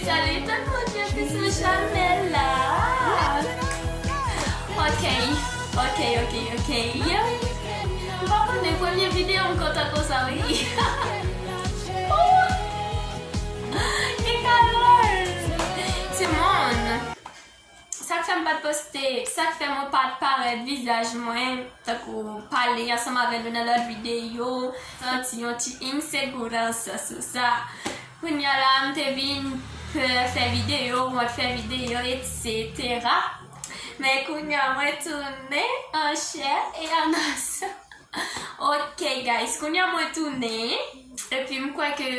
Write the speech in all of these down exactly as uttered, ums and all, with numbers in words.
Salut tout moun, byenveni sou chanèl la. Ok, ok, ok, ok. M pa konnen premye videyo m kontan konsa, wi. Ooh! Ki kalòt! Timoun, sa k fè m pa t poste, sa k fè mwen pa t parèt vizaj mwen, tankou pale ansanm avè nou nan lòt videyo, santi yon ti insegourans sou sa. Kounye a la, m te vin pè fè videyo, mwen fè videyo, etsetera. Men kounye a, mwen tounen an chè e an os. Ok, guys, kounye a mwen tounen. Epi m kwè ke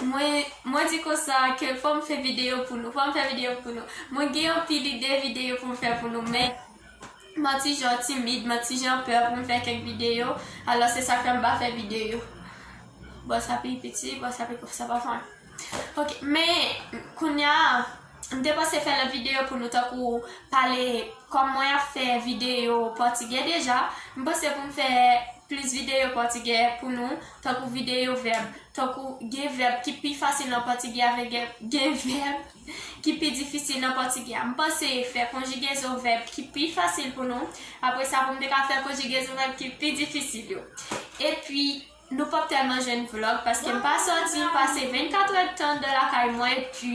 mwen, mwen di konsa ke fò m fè videyo pou nou, fò m fè videyo pou nou. Mwen gen anpil ide videyo pou m fè pou nou, men mwen ti jan timid, mwen ti jan pè pou m fè kèk videyo. Alò, se sa k fè m pa fè videyo. Bon, sa pi piti, bon, sa pi, sa pa fè. Ok, men kounye a, m te panse fè lòt videyo pou nou, tankou pale kòm mwen ap fè videyo pòtigè deja. M panse pou m fè plis videyo pòtigè pou nou, tankou videyo vèb, tankou gen vèb ki pi fasil nan pòtigè avèk gen, gen vèb ki pi difisil nan pòtigè a. M panse fè konjigezon vèb ki pi fasil pou nou. Apre sa, pou m te ka fè konjigezon vèb ki pi difisil yo. Epi, nou p ap tèlman jwenn vlòg, paske m pa sòti, m pase vennkat èdtan anndan lakay mwen, epi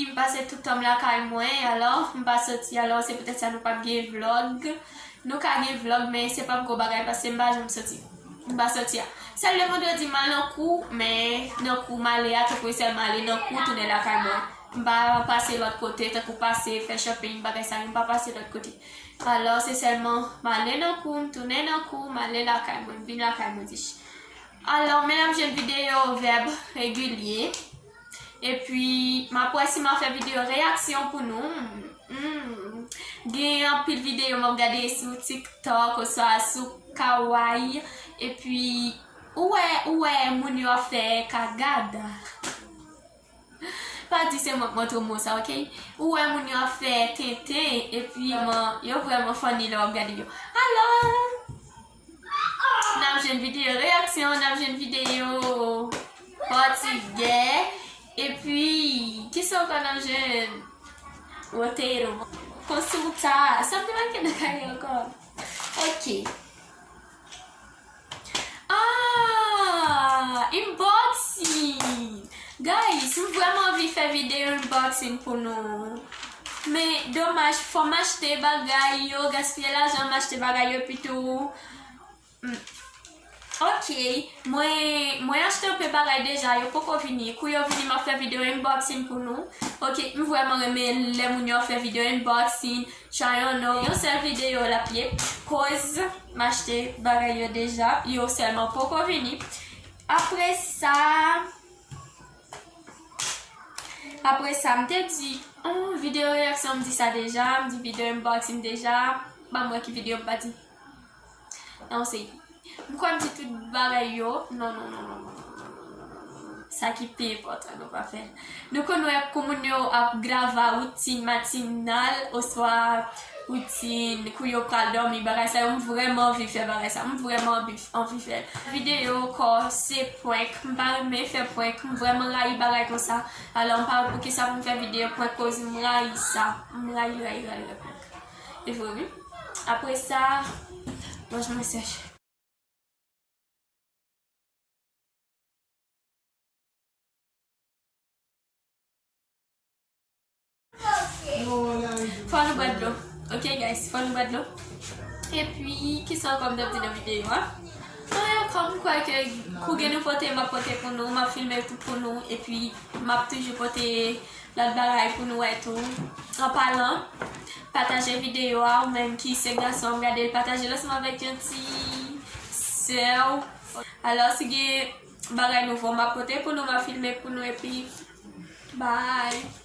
m pase tout tan m lakay mwen, alò, m pa sòti, alò, se poutèt sa nou p ap gen vlòg. Nou ka gen vlòg, men se p ap gwo bagay, paske m pa janm sòti. M pa sòti a. Sèl lè vandredi m al nan kou, men nan kou m ale a, tankou sèl m ale nan kou, tounen lakay mwen. M pa pase lòt kote, tankou pase, fè shopping, bagay sa yo, m pa pase lòt kote. Alò, se sèlman m ale nan kou, m tounen nan kou, m ale lakay mwen, m vin lakay mwen, dish. Alò, men n ap jwenn videyo vèb regilye. Epi, m ap wè si m ap fè videyo reyaksyon pou nou. Hmm. Gen anpil videyo m ap gade sou TikTok oswa sou Kawaii. Epi, ou wè, ou wè moun yo ap fè kagada. Pa di se mwen k montre w mo sa, ok? Ou wè moun yo ap fè tenten, epi man, yo vrèman funny lè w ap gade yo. Alò, n ap jwenn videyo reyaksyon, n ap jwenn videyo pòtigè, epi, kisa ankò n ap jwenn? Roteiro. Konsilta. Sa m te manke nan kay ankò. Ok. Ah, unboxing! Guys, m vrèman anvi fè videyo unboxing pou nou. Men, domaj, fò m achte bagay yo, gaspiye lajan, m achte bagay yo, epi tou. Mm. Ok, mwen, mwen achte anpe bagay deja, yo poko vini. Kou yo vini, m ap fè videyo unboxing pou nou. Ok, m vrèman renmen lè moun yo fè videyo unboxing. Try on, yon sèl videyo l ap ye. Koz m achte bagay yo deja, yo sèlman poko vini. Apre sa, apre sa, m te di, oh, videyo reyaksyon, m di sa deja, m di videyo unboxing deja, ban m wè ki videyo m pa di. Non, se M kwè m di tout bagay yo. Non, non, non, non, non, non, non, non, non, non. Sa ki pi enpòtan, nou pa fè l. Nou konn wè kou moun yo ap grava woutin matinal oswa woutin kou yo pral dòmi, bagay sa yo, m vrèman anvi fè bagay sa. M vrèman anvi, anvi fè l. Videyo kò se prank. M pa renmen fè prank. M vrèman rayi bagay konsa. Alò, m pa wè poukisa pou m fè videyo prank koz m rayi sa. M rayi, rayi, rayi, rayi prank. E vre, wi. Apre sa, manj mwen sèch. Fò nou bwè dlo. Ok, guys, fò nou bwè dlo. Epi, kisa ankò m t ap di nan videyo a? Anyen ankò, m kwè ke kou gen nouvote, m ap pote pou nou, m ap filme tout pou nou, epi m ap toujou pote lòt bagay pou nou wè tou. An palan, pataje videyo a, ou menm ki se gason, ap gade l, pataje l ansanm avèk yon ti sè w. Alò, si gen bagay nouvo, m ap pote pou nou, m ap filme pou nou, epi, bye.